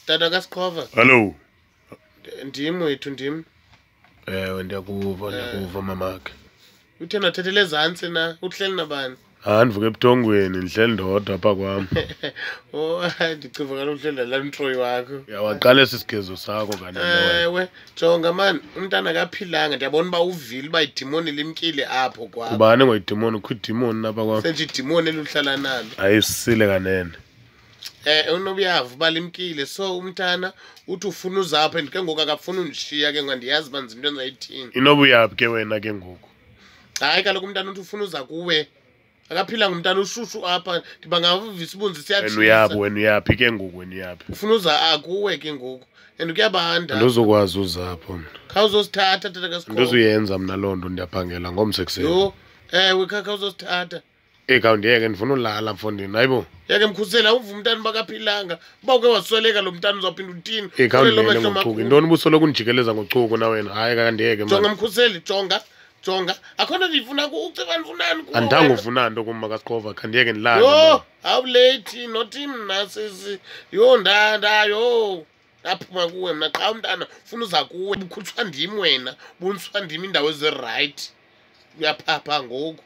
Tata kaSikhova. Hallo. Ndim wethu, ndim. Ewe, ndiyakuva, ndiyakuva mamakhe. Utheni wathethela ezantsi na? Uhleli nabani? Hayi, ndivuka ebuthongweni, ndihleli ndodwa apha kwam. Oh, ndicinga kaloku uhleli nalaa mtroyi wakho. Uyawaqala esi sigezo sakho kanene wena. Ewe, jonga mani, umntana akaphilanga. Ndiyabona uba uvile uba idimoni limkile apho kwakho. Ubani ngoyidimoni? Kukho idimoni apha kwam? Senje idimoni eluhlala nalo. Hayi, usile kanene. Unobuyava uba limkile, so umntana uthi ufuna uzapha and ke ngoku akafuni undishiya ke ngoku, andiyazi uba nzinto endizayithini. Inoba uyaphi ke wena ke ngoku? Hayi kaloku umntana uthi ufuna uza kuwe. Akaphilanga umntana, ushushu apha, ndiba ngavisa ubunzi. Wena uyaphi? Siyatshisa. Wena uyaphi ke ngoku, wena uyaphi? Ufuna uza kuwe ke ngoku and kuyabanda. Andizokwazi uzapho mna. Khawuzosithatha, tata kaSikhova. Andizuyenza mna loo nto, ndiyaphangela ngomso ekuseni. Yho, ewe, khawuzosithatha. Eyi, khawundiyeke, ndifuna ulala mfondini, hayibo. Yeke mkhusela, awuva umntana uba kaphilanga, uba uke wasweleka lo mntana uzawuphinda uthini? Eyi, Ule khawundiyeke mehlo ngochuku. makhulu. Yintoni ubusoloko undijikeleza ngochuku na wena? Hayi, kandiyeke Jonga mani. mkhuseli, jonga, jonga, akho nto ndiyifuna ku uciba ndifunani kuwe Andithanga wena? ufuna nto kum, makaSikhova, khandiyeke ndilale Yho, mna. awuleyithi nothi mna sisi. Yho, nda yho, ndaphuma kuwe mna qha umntana ufuna uza kuwe. Bukhutshwa ndim wena, buniswa ndim iindawo ezirayithi, uyaphapha ngoku.